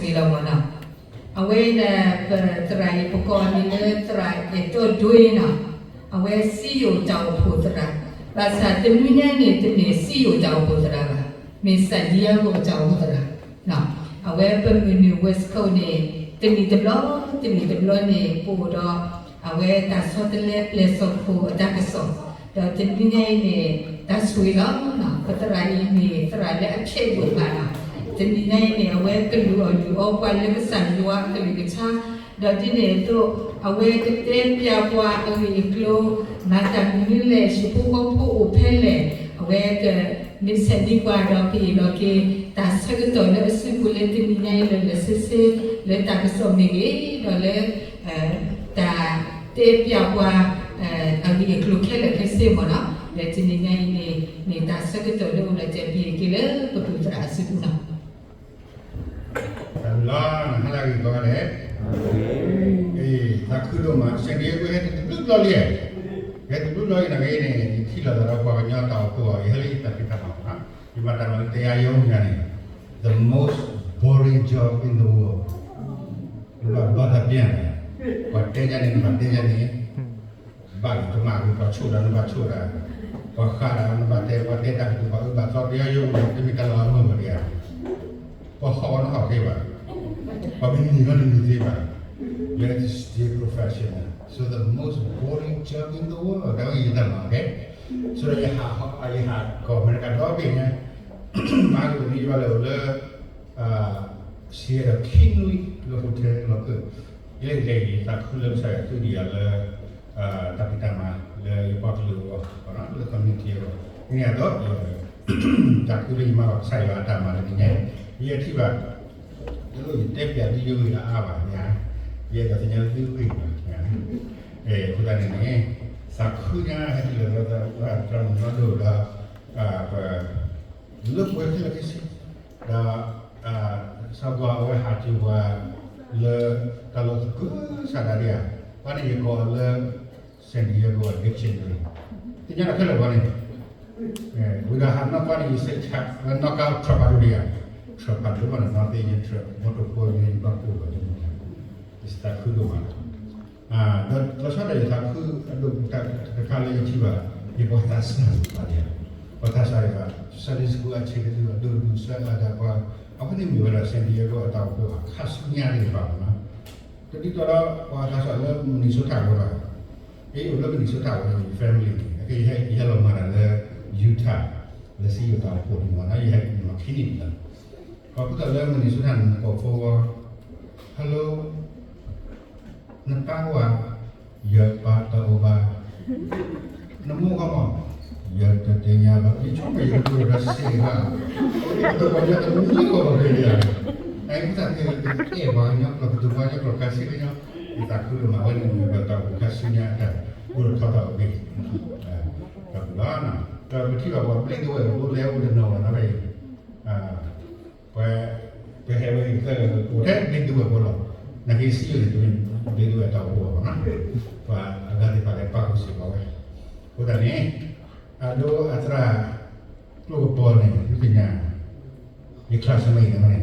လီၤမၢ်နီၤ. အဝဲဒၣ်ပသရၣ်အံၤ ပကိးအမံၤလၢသရၣ်အဲၣ်တီဒွ့နီၤ, အဝဲစံယိၣ်တၢ်အိၣ်ဖှိၣ်သရၣ်, ဘၣ်ဆၣ်တနွံညါအံၤန့ၣ် တမ့ၢ်စံယိၣ်တၢ်အိၣ်ဖှိၣ်သရၣ်ဘၣ်, မ့ၢ် San Diego တၢ်အိၣ်ဖှိၣ်သရၣ်. အဝဲပမုၢ်နုာ် West Coast န့ၣ် တနံၣ်တဘျီ, တနံၣ်တဘျီန့ၣ် ပအိၣ်ဒီး အဝဲတၢ်ဆီတလဲပျဲၢ်စီၣ်ခိၣ်အတၢ်ကစီၣ်, ဒီးတနွံညါအံၤန့ၣ် တၢ်ဆိၣ်ဂ့ၤလီၤ. ပသရၣ်အံၤမ့ၢ်သရၣ်လၢအဖျဲးဒိၣ်မးနီၤ, တနံၤညါအံၤန့ၣ် အဝဲကလုၢ်အီၣ်လုၢ်အီပှၤလၢကစၢ်ယွၤအကလုၢ်ကထါ, ဒီးဒ်န့ၣ်အသိး အဝဲကတဲပျးပှၤအဂ့ၢ်အကျိၤ, မၤတၢ်မနုၤလဲၣ်, ဟံၣ်ဖိဃီဖိအိၣ်ဖဲလဲၣ်, အဝဲက မ့ၢ်ဆဲးဒံးပှၤဒီး ပအ့ၣ်လိာ်က့ၤ တၢ်ဆၢကတီၢ်လၢအစုပူၤလၢတနံၤညါအံၤ လၢာ်လၢာ်ဆ့ဆ့ လၢတၢ်ကစီၣ်မ့ၢ်ဂ့ၤ, ဒီးလၢ တၢ်တဲပျးပှၤ အဂ့ၢ်အကျိၤခဲလၢာ်ခဲဆ့မၢ်နီၤ, လၢတနံၤညါအံၤန့ၣ် မ့ၢ်တၢ်ဆၢကတီၢ်လၢအိၣ်လၢတဲပှၤက့ၤလၢပပူၤသရၣ်အစုပူၤနီၤ. တၢ်ဘျုးလီၤ, နဟါလၢအဂ့ၤကိးဂၤဒဲး, သးခုဒိၣ်မး, စဲးဒံးယဲကွဲဟဲတဘျုးဘျီလံ, ဟဲတဘျုးဘျီလံ နဂ့ၤန့ၣ် ယထံၣ်လိာ်သးဒီးပှၤကညီတၢ်အိၣ်ဖှိၣ်အီၤ ယဟဲလၢယသးဖံးတၢ်မၤမး, ယမၤတၢ်မၤလၢတယါယိညါန့ၣ်, the most boring job in the world. နဘၣ်ဘါသးပျဲၢ်န့ၣ်, ပှၤတဲယၤန့ၣ် နဘၣ်တဲယၤန့ၣ်, ဘၣ်ကမၣ်ဂ့ၤ ပှၤဆိၣ်တၢ် နဘၣ်ဆိၣ်တၢ်, ပှၤဃးတၢ် နဘၣ်တဲ ပှၤတဲတၢ်ကတိၤ ပှၤအၢဘၣ်သီ တယါယိန့ၣ် တမ့ၢ်တၢ်လီၤအဂီၢ်ဘၣ်ဒံးဧါ, ပှၤဟီၣ်အီၤနဟီၣ်သ့ဘၣ်, ပှၤမ့ၢ်နံၤအီၤနနံၤသ့ဘၣ်, yet it's still professional. So the most boring job in the world. တၢ်ဝဲယတၢ်မၤ okay. So ဒီးယဟး, ယဟးကီၢ်အမဲရကၤဒီဘ့ၣ်ညါ, မၤကအိၣ်န့ၣ် ယဘၣ်လဲၤအိၣ်လၢ Seattle ခံနွံလၢ hotel လီၢ်ခၢၣ်, ယလဲၤယသးခုလၢကစၢ်ယွၤသူဒံးယၤလၢ တၢ်ဖံးတၢ်မၤလၢယပှၤကလုာ်အဂီၢ်, လၢ community အဂီၢ်, ဒ်န့ၣ်အသိး သးခုလၢယမၤဘၣ်ကစၢ်ယွၤအတၢ်မၤလၢနံၤညါ, ယထံၣ်ဘၣ် တလိၣ်ယတဲပျးသုယဂ့ၢ်အါအါဘၣ်ညါ, ယအဲၣ်ဒိးသ့ၣ်ညါသုဂ့ၢ်ဘၣ်ညါ, အဃိသတးန့ၣ်န့ၣ် သးခုညါ ဟဲတုၤလီၤသရၣ်မုၣ်နီၢ်ဒိၣ်ဒီး ပ လၢပှဲၤခဲလၢာ်ခဲဆ့, ဒီး စီၤပၤအဝဲဟးက့ၤပှၤလၢတၢ်လီၢ်သကုၤဆးဒးဒံးဧါ, ပှၤန့ၣ်ယကိးအီၤလၢ San Diego dictionary, သ့ၣ်ညါတၢ်ခဲလၢာ်ပှၤန့ၣ်, ဝံၤဒီးဟးနီၢ်ကီၢ်န့ၣ် ယစဲးဆး ဝဲနီၢ်ကီၢ် truck ဘၣ်ဒိဒံးဧါ, truck ဘၣ်ဒိဘၣ်န့ၣ် နီၢ်သ့ၣ်ညါ truck မီၢ်တိၢ်ဖိန့ၣ် ယဘၣ်ကိၢ်ဘၣ်ဒိ, ယသးခုဒိၣ်မး ဒီးလီၤဆီဒၣ်ယသးခုအဒိၣ်တခါလၢယထံၣ်ဘၣ် ယပှၤသးစၢ်ဘၣ်ယၤ, ပှၤသးစၢ်ယၤဘၣ် Sunday school အဆံးကတၢၢ်အဒိၣ်ဒိၣ်စၢအါဒၣ်ပှၤ, အဝဲန့ၣ်မ့ၢ်ဝဲဒၣ် San Diego အတၢ်အိၣ်ဖှိၣ်အခါဆူညါသ့ၣ်တဖၣ်မ့ၢ်နီၤ, တဒ်သိးဒီးပှၤသးစၢ်လၢ Minnesota အဂီၢ်ဘၣ်, ယအိၣ်လၢ Minnesota အဂီၢ်န့ၣ် family န့ၣ် အကဲယဟဲလီၤမၤတၢ်လၢ Utah လၢစံယိၣ်တၢ်အိၣ်ဖှိၣ်န့ၣ်မ့ၢ်နီၤ, ယဟဲမၤခံနံၣ်န့ၣ်လီၤ, ပှၤဃုထၢလၢ Minnesota န့ၣ် နကိးဖိဝဲ Hello, နပၢ်အိၣ်ဧါ, ယပၢ်တအိၣ်ဘၣ်, နမိၢ်ကမီၤ, ယတသ့ၣ်ညါဘၣ်, ယဆိကမိၣ်ယကတိၤဒီးစ့ၢ်ကီး, ကတိၤပှၤကညီတမံၤဂီၢ်ဘၣ်ဖဲန့ၣ်ဧါ, အဃိသတးန့ၣ် ကအဲၣ်ပှၤကညီကျိာ် ကတိၤပှၤကညီကျိာ်ခါဆူညါ, ယသးခုဒိၣ်မးဝဲန့ၣ်မ့ၢ်ပတၢ်အိၣ်ဖှိၣ်ခါဆူညါအတၢ်အိၣ်ထီၣ်ထီၣ်အဂ့ၢ်, တၢ်ဘျုးလီၤ, ဒီးပထံၣ်ဘၣ်ပှၤဘျ့ဒဝဲၢ်ဖိလဲၤအိၣ်တနီၤဘၣ်နီၤဖဲအံၤ ပ ပဟဲဝဲအံၤ ကအိၣ်ထဲဘျ့ဒဝဲၢ်ဖိလီၤ, နာ်က့စံယိၣ်န့ၣ် တမ့ၢ်ဘျ့ဒဝဲၢ်တၢ်အိၣ်ဖှိၣ်ဘၣ်မ့ၢ်နီၤ, ပှၤအဂၤသ့ၣ်တဖၣ်လဲၤပာ်ဃုာ်စ့ၢ်ကီးဝဲ, အဃိသတးန့ၣ် အဒိအသရၣ် ကျိကပီၤန့ၣ် ဒုးသ့ၣ်ညါ ယ classmate န့ၣ်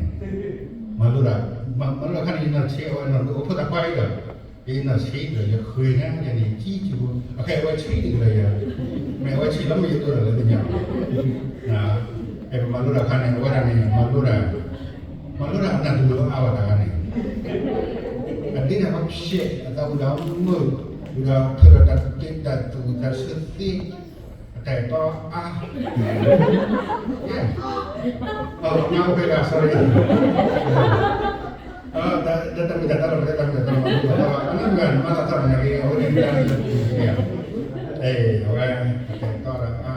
မၤလိဒၣ်, မၤလိဒၣ်ခါန့ၣ် ယနီၢ်ဆံး အဝဲနီၢ်ဒိၣ် အိၣ်ဖှိၣ်သးပှၢ်အံၤဒီး, ယနီၢ်ဆံးဒီး ယဃ့ညါယန့ၣ် ကံကံဖိ, အခဲအံၤအဝဲဆံးတက့ၢ်လီၤယၤ, မ့ၢ်အဝဲဆံးလီၤမ့ၢ်ယဒိၣ်ဒီးလၢသ့ၣ်ညါ, အဲၣ်ပမၤလိဒၣ်ခါန့ၣ် အဝဲဒၣ်န့ၣ် မၤလိဒၣ်, မၤလိဒၣ်အနၢ်တမုာ်အါဘၣ်တဂၤန့ၣ်, အဒ့တၢ်ကဖျဲး အသးဝံၤဒီးမုာ်, ဝံၤဒီးထၢဒီးတၢ်တ့တၢ်သူၣ်တၢ်ဆၢသ့ အတၢ်အဲၣ်တီအါ, အမါအိၣ်ဖဲဒၣ် sorry, တၢ်မ့ၢ်တၢ်တီလီၤ တၢ်မ့ၢ်တၢ်တီလီၤ မၤလိဘၣ်တၢ်ဘၣ် အနီၢ်မုၢ်ဂၤန့ၣ် မၤသးထီၣ်မၤသးဂ့ၤ အဝဲန့ၣ်တၢ်မ့ၢ်တၢ်တီလီၤ အဝဲ တၢ်အဲၣ်တီဒီးအါ, ဒီး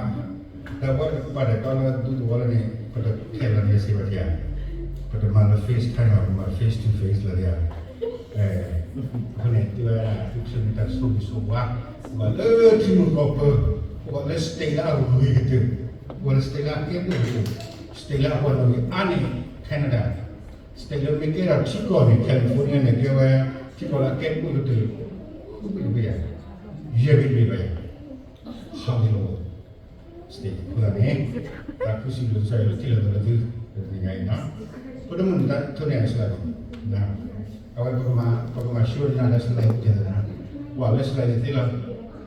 အဝဲပှၤတၢ်အဲၣ်တီလၢဒူသဝီလၢန့ၣ် ပတခဲလၢာ်န့ၣ်စံးဘၣ်ယၤ, ပတမၤလၢ FaceTime ဘၣ် ပမၤ face to face လီၤယၤ အဃိန့ၣ် တုၤဝဲဒၣ် သုတၢ်ဆိၣ်ဂ့ၤဆိၣ်ဝါ, ပှၤလၢထံမုၢ်ကီၢ်ပၢ, ပှၤလၢ state လၢအဂ့ၤကတၢၢ်, ပှၤလၢ state လၢအကဲဒိၣ်ကတၢၢ်, state လၢအပှၤနီၣ်ဂံၢ်အါန့ၣ် Canada, state လၢမ့ၢ်ကဲထီၣ်ထံကီၢ်န့ၣ် California န့ၣ် ကဲဝဲထံကီၢ်လၢအကဲဒိၣ်ကတၢၢ်, ဃုဘ့ၣ်တဘ့ၣ်ယၤ, ယဲၢ်ဘ့ၣ်တဘ့ၣ်ဘၣ်ယၤ, ဟးဂ့ၤလီၤ state အဃိသတးန့ၣ် သးခုစံးဘျုးကစၢ်ယွၤလၢထံၣ်လိာ်သးလၢသုတနံၤညါအံၤနီၤ, အဃိ တမုၢ်နံၤတၢ်ထိၣ်န့ၢ်အဆၢလီၤ, အဝဲပကမၤ ပကမၤ show နၤလၢ slide ယဲၢ်သနာ်, ကွၢ်လၢ slide သ့လီၤ,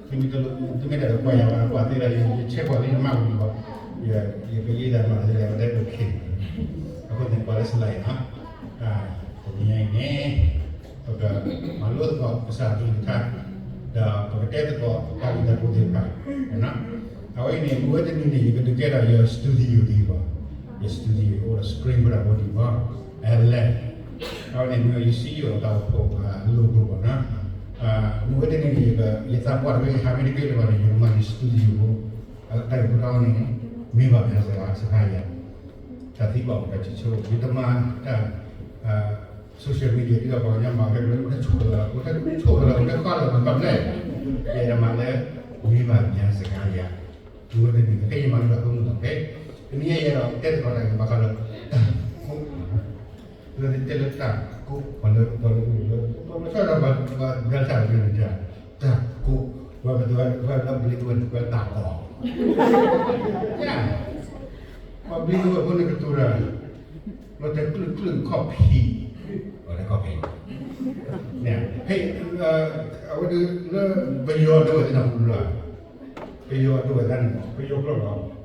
သုမ့ၢ်တလိၣ် သုမ့ၢ်တၢ်ဒီးကွၢ်ယၤဘၣ် ကွၢ်သ့လီၤ, ယဆဲးကွၢ်လၢယမၢ်ပူၤလီၤ, ယကယဲၢ်တၢ်မၤသ့လီၤ ဝဲဒၣ် okay, အဃိန့ၣ် ကွၢ်လၢ slide နီၤ, တနံၤညါအံၤန့ၣ် ပကမၤလိသကိးကစၢ်အကလုၢ်ကထါ, ဒီးပကတဲသကိးတၢ်ဂ့ၢ်တၢ်ကျိၤသ့ၣ်တဖၣ်, အဝဲအံၤန့ၣ် မုၢ်ဝဲတနံၤန့ၣ် ယကဒုးကဲထီၣ်ယ studio ဒံးဘၣ်, ယ studio အိၣ်ဒီး screen ဝဲဒၣ်ဖိဒံးဘၣ်, အလဲၣ်, အဝဲန့ၣ် မ့ၢ်ယ CEO တၢ်အိၣ်ဖှိၣ်အ logo ဘၣ်နီၤ, မုၢ်ဝဲတနံၤန့ၣ် ယသးပှၢ်တဝဲ ယဟးမ့ၢ်တက့ၢ်လၢၤဘၣ်န့ၣ် ယကမၤယ studio ဖိ, အတၢ်ဂ့ၢ်ဖိတၢ်အီၤန့ၣ် မ့ၢ်ဘၣ်မ့ၢ်စှၤစှၤယၤ, တၢ်သံကွၢ်အိၣ်တၢ်ဆိဆိ, ယတမၤတၢ် social media ဒ်သိးပှၤကညီမၤဝဲလၢ တဆိၣ်လီၤ တဆိၣ်လီၤ တဃၣ်လီၤ တဘၣ်ဖျဲၣ်, ယဲဒၣ်မၤလၢ မ့ၢ်ဘၣ်မ့ၢ်စှၤယၤ, မုၢ်ဝဲတနံၤ ဖဲယမၤလိတၢ်ဖိမုၣ်လီၤဖဲ, တနံၤညါယဲဒီးတဲသကိးတၢ်ဂ့ၢ်ဘၣ်ဃးလၢ တၢ်ကိး လၢတဲလၢတၢ်ကိး ပှၤလၢ ပှၤလၢ ပှၤလၢ ပှၤလၢ ပှၤလၢ တၢ်ကိး, ပှၤဘျ့ဝဲ ပှၤလၢတၢ်ကိး, ယၤ, ပှၤဘျ့ဝဲဖိန့ၣ်ကတိၤတၢ်, လီၤတဲာ်ကျုၢ်ကျုၢ်ခီၣ်ဖံး, လီၤတဲာ်ခီၣ်ဖံး, န့ၣ်, ဖဲ, အဝဲဒၣ်လၢ ပယီၤဒိဝဲၢ်သ့ၣ်တဖၣ်ပူၤလီၤ, ပယီၤဒိဝဲၢ်သ့ၣ်န့ၣ် ပယီၤကျိာ်လီၤ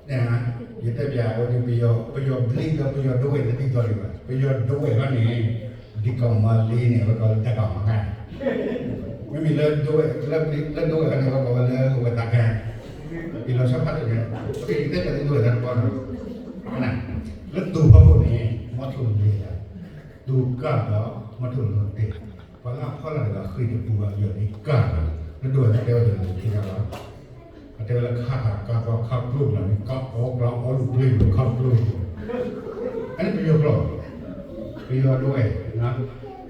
န့ၣ်, ယတဲပျးဝဲဒၣ် ပယီၤ ပယီၤဘျ့ဒီးပယီၤဒိဝဲၢ်တဒ်သိးဒံးဘၣ်. ပယီၤဒိဝဲၢ်ခီန့ၣ် ဒ်ကီၢ်မၤလ့န့ၣ် အဝဲကိးလၢတၢ်ကီၢ်မၤခါ, မ့မ့ၢ်လၢဒိဝဲၢ်, လၢဒိဝဲၢ်ခီန့ၣ် အဝဲကိးဝဲလၢဝဲၢ်သးခါ, ယလီၤဆီဖးဒိၣ်န့ၣ် ပကယတဲပျးသုဒိဝဲၢ်သးတပီၢ်နီၤ, လၢတိၤဖီခိၣ်န့ၣ် မီထိၣ်လ့ၤ, တိၤကၢ်ဒီး မီထိၣ်လီၤတ့ၢ်, ပှၤလၢအဖီလာ်တဂၤဃ့ၢ်တပူၤဘၣ် ယီၤဒ်ကၢ်, လၢဒိဝဲၢ်သးတဲဝဲဒၣ်လၢခံဂၤလီၤ အတဲဝဲလၢခါတၢ်ကါသီခါကျိလီၤန့ၣ် ကါအီၣ်ကျါအီလူၢ်ပျ့ၤလီၤခါကျိ, အန့ၣ်ပယီၤကျိာ်, ပယီၤဒိဝဲၢ်, အ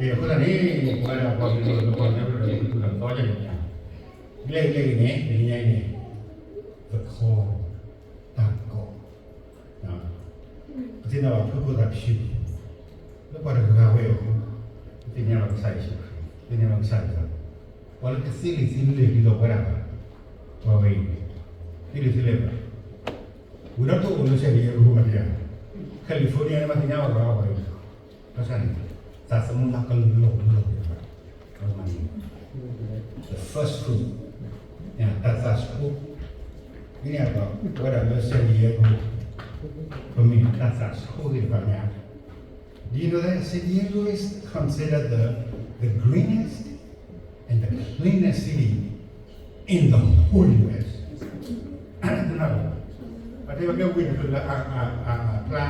ဃိသတးန့ၣ် ပှၤလၢအပှၤကလုာ်လၢပှၤကညီလၢပှၤကလုာ်လၢသီယါန့ၣ်, လၢအံၤလၢအံၤန့ၣ် တနံၤညါအံၤန့ၣ် the call, တၢ်ကိး ပသ့ၣ်ညါဘၣ်ဖုခိၣ်သးဖၠူၣ်, လၢပှၤတဂၤဝဲအဃိ, ပသ့ၣ်ညါဘၣ်ကစၢ်ယ့ၣ်ၡူးခရံာ်, ပသ့ၣ်ညါဘၣ်ကစၢ်ယ့ၣ်ၡူး, ပှၤလၢတသ့လံာ်သ့လဲၢ်ဒ်သိးပဝဲဒၣ်ဘၣ်, ပှၤဝဲအံၤ, သ့လံာ်သ့လဲၢ်ဘၣ်, ဝံၤဒီးတအိၣ်လၢ San Diego မတၤ, California န့ၣ် ပသ့ၣ်ညါဘၣ်ပှၤဝဲအံၤ, ဘၣ်ဆၣ်န့ၣ် သးသမူလၢကလီၤကလီၤသ့ၣ်တဖၣ်, ပမၤန့ၣ် the first fruit, တၢ်သးဆူၣ်, ဒ်န့ၣ်အသိး ပဝဲဒၣ်လၢ San Diego ပမ့ၢ်တၢ်သးဆူၣ်သ့ၣ်တဖၣ်မ့ၢ်ဧါ. Do you know that San Diego is considered the, the greenest and the cleanest city in the whole U S? တနၢ်ပၢၢ်, အတဲဝဲကဲဝ့ၢ်တဖျၢၣ်လၢအ, အ, အ, အဖျါ,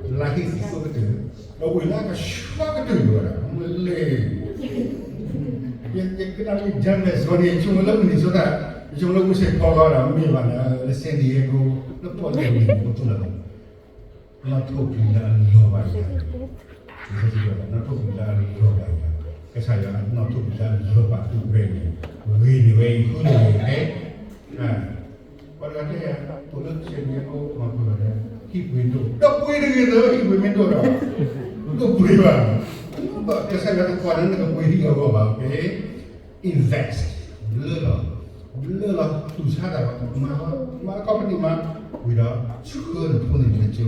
လၢဟံၣ်သံသိကတၢၢ်, ဒီးဝ့ၢ်လၢအကဆှီကတၢၢ်ယိာ်ဝဲဒၣ် မ့ၢ်လ့ၣ် ယကနၣ်ဝံၤ Denver စ့ၢ်ကီးန့ၣ် ယဆိကမိၣ်လၢမုၢ်နံၤစိတၢ်, ယဆိကမိၣ်လၢဝ့ၢ်စ့ၢ်ကီးဒီးမ့ၢ်ဘၣ်န့ၣ် လၢ San Diego လၢပီၣ်လဲၣ်န့ၣ် ပတူၢ်လီၤ, နီၣ်ထိၣ်ပျံၤလၢအလီၤဘၣ်ယၤ, နီၣ်ထိၣ်ပျံၤလၢအလီၤဘၣ်ယၤ, ကစၢ်ယွၤနီၣ်ထိၣ်ပျံၤလၢအလီၤဘၣ်သုဝဲန့ၣ်, ဂ့ၤန့ၢ်ဝဲအံၤ ဃုန့ၢ်ဝဲအံၤဖဲ ပှၤတဂၤတဲယၤ အိၣ်လၢ San Diego မၤပှဲၤလီၤဒီး ဟံၣ်ပှ့ၤဒိၣ်, ဒီးပှ့ၤတဂ့ၤသၢဟံၣ်ပှ့ၤမ့ၢ်ဒိၣ်ဒီး, ဒိၣ်ပှ့ၤဘၣ်, ကစၢ်ယွၤတကွၢ်လၢနကပှ့ၤဟံၣ်အဂီၢ်ဘၣ်, ဖဲ invest, ဘျၢလီၤ, ဘျၢလီၤ တူၢ်ဆါတၢ်, မၤ, မၤ company မၤ, ဝံၤဒီး ဆှၢနဖိန့ၣ်လၢကၠိ,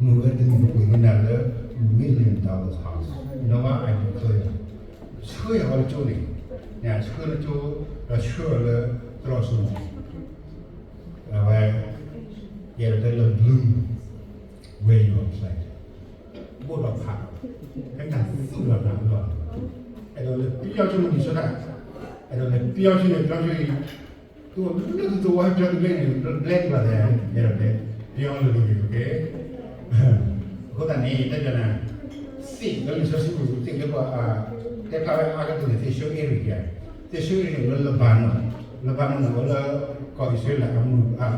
မုၢ်ဝဲတနံၤပှ့ၤန့ၢ်နၤလၢ million dollars house, you know what, I declare, ဆှၢယၤဝဲလၢကၠိန့ၣ်, ဆှၢလၢကၠိ, ဒီးဆှၢအီၤလၢသရိာ်စိမိၤ အဝဲ, ယဲဒၣ်တဲလၢ bloom where you are planted, ဘိၣ်ဒီးဖး, ဖဲနသူၣ်လီၤနၤလီၤ, အဲၣ်ဒိးလဲၤပျီဆူမုၢ်နံၤစိတၢ်, အဲၣ်ဒိးလဲၤပျီဆူန့ၣ် ပျီဆူအံၤ, သူၣ်လၢသူၣ်ဝါဟဲပျီတဘျဲၣ်န့ၣ် ဘျဲၣ်ဒံးဘၣ်လဲၣ်, ယဲဒၣ်တဲ, ပျီလၢတဂ့ၤတက့ၢ် အဃိသတးန့ၣ် တၢ်တဲနၤ, သ့ၣ်လၢလံာ်စီဆှံပူၤ သ့ၣ်လၢပှၤ, တဲဖျါဝဲအါကတၢၢ်န့ၣ် သ့ၣ်ၡိအ့ရံၣ်, သ့ၣ်ၡိအ့ရံၣ်န့ၣ် လၢလဘၤနိၣ်, လဘၤနိၣ်န့ၣ် အိၣ်လၢကီၢ်အံၣ်စရ့လးအမုၢ်, အ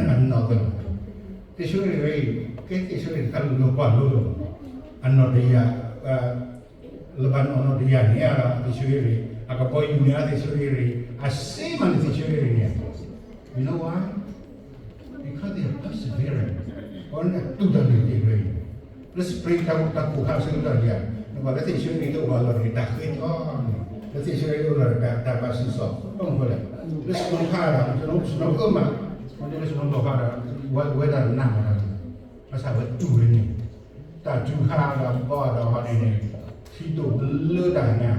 နီၢ်သၢၣ်လီၤ, သ့ၣ်ၡိအ့ရံၣ်ဝဲအံၤ ကဲသ့ၣ်ၡိအ့ရံၣ်တခါလၢလီၤကွၢ်လိလီၤ, အနီၢ်တယၢ် လဘၤနိၣ်အနီၢ်တယၢ်န့ၣ် သ့ၣ်ၡိအ့ရံၣ်, အကဘီယူၤန့ၣ် သ့ၣ်ၡိအ့ရံၣ်, အစ့မးန့ၣ် သ့ၣ်ၡိအ့ရံၣ်န့ၣ်, you know why? Because they are perseverant, အဝဲန့ၣ်တူၢ်တၢ်န့ၣ်သ့ၣ်ဝဲအံၤ, လၢ spring တၢ်ကိၢ်ခါအဆၢကတီၢ်ယၤ, နကွၢ်လၢသ့ၣ်ၡိအ့ရံၣ်လၢအိၣ်အလီၢ်တဂ့ၤ တၢ်ဃ့ထီၣ်န့ၣ်, လၢသ့ၣ်ၡိအ့ရံၣ်အိၣ်လီၢ်တဂ့ၤ တၢ်ဘၣ်စံၣ်စိၤ, ဘၣ်မနုၤဃိလဲၣ်, လၢ snow ခါဒီး snow ဃၢမး, မ့ၢ်လၢ snow လီၤခါဒီး ဝဲဒၣ်နးမးဒီး, ဘၣ်ဆၣ်ဝဲတူၢ်ဝဲန့ၣ် တၢ်စူၤဟးဒီးဘီဒီးဟီဒ်န့ၣ် ထံဒိၣ်ဘျၢတၢ်ညါ,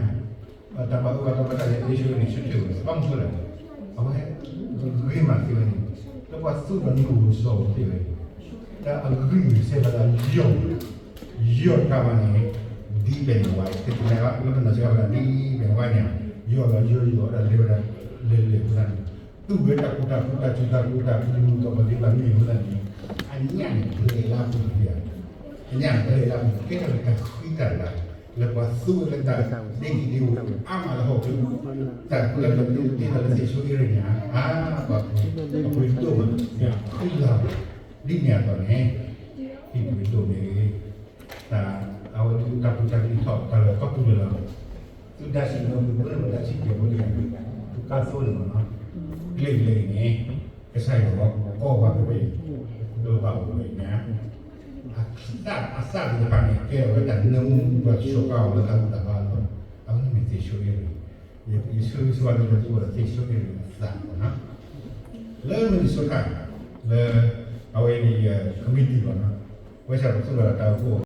တၢ်ဘၣ်အၢဘၣ်သီဘၣ်တၢ်လဲၤသ့ဆိန့ၣ် ဆၢထၢၣ်ဝဲ ဘၣ်မနုၤလဲၣ်, အဝဲဂ့ၤမးသ့ဝဲန့ၣ်, လၢပှၤသူဒီးနူၢ်စိၤသ့ဝဲ, တၢ်အဂံၢ်စဲးဘၣ်တၢ်ယီၢ်, ယီၢ်တၢ်ဘၣ်န့ၣ် ဒ်ဘဲၣ်နဝါ ကတလဲၤဘၣ်လၢပနၢ်စ့ၢ်ကီးဘၣ်ဒ်ဘဲၣ်နဝါညါ, ယီၢ်လီၤယီၢ်ယီၢ်ဒီးလဲၤဝဲဒၣ် လဲၤလဲၤဝဲဒၣ်န့ၣ်, သူၣ်ဝဲတၢ်ကူတၢ်ကူတၢ်စူၤတၢ်ကူတၢ်ကူတၢ်ကူတၢ်ကူတၢ်ကူတၢ်ကူတၢ်ကူတၢ်ကူတၢ်ကူ, အညၣ်န့ၣ် ပျဲလၢပူၤတက့ၢ်, အညၣ်န့ၣ် ပျဲလၢပူၤ ကဲထီၣ်လၢတၢ်ဃံတၢ်လၤ, လၢပှၤသူဝဲလၢတၢ်ဒ့ကံဒ့ဝဲအါမးလၢဟီၣ်ခိၣ်, တၢ်ကူလၢပျဲတ့လီၤလၢသ့ၣ်ဆိအ့ရ့ၣ်ညါ, အါ, ပှၤပှ့ၤဒိၣ်မး, ဃံလၤ, ဒ်န့ၣ်အသိးန့ၣ်, ဟံၣ်ပှ့ၤဒိၣ်န့ၣ် တၢ်အဝဲဒၣ်တၢ်ပူၤတၢ်ကလံၤထီၣ်တၢ်လၢကီၢ်ပူၤလၢလီၤ, သုတၢ်စံၣ်ညီၣ်မုၢ်ဘၣ်လၢပတၢ်စံၣ်ညီၣ်မုၢ်န့ၣ်, သုကါသိန့ၣ်မနီၤ, ကျ့လဲၤန့ၣ်, ကစၢ်ယွၤကီၢ်ဘၣ်ကဝဲ, ဒိးဘၣ်ဝဲညါ, အသးသ့ၣ်တဖၣ်န့ၣ် ကဲထီၣ်ဝဲတၢ်နၢမူပှၤစှီၤကါအီၤလၢတၢ်ဘူၣ်တၢ်ဘါလီၤ, အဝဲန့ၣ်မ့ၢ်သ့ၣ်ဆိအ့ရ့ၣ်, ယဆိကမိၣ်လၢပှၤသ့ၣ်ဆိအ့ရ့ၣ်အသးမနီၤ, လၢမ့ၢ်တစိၤခါ, လၢ, အဝဲန့ၣ်ယ committee လီၤ, ဝဲဆၣ်ပသူလီၤတၢ်အိၣ်ဖှိၣ်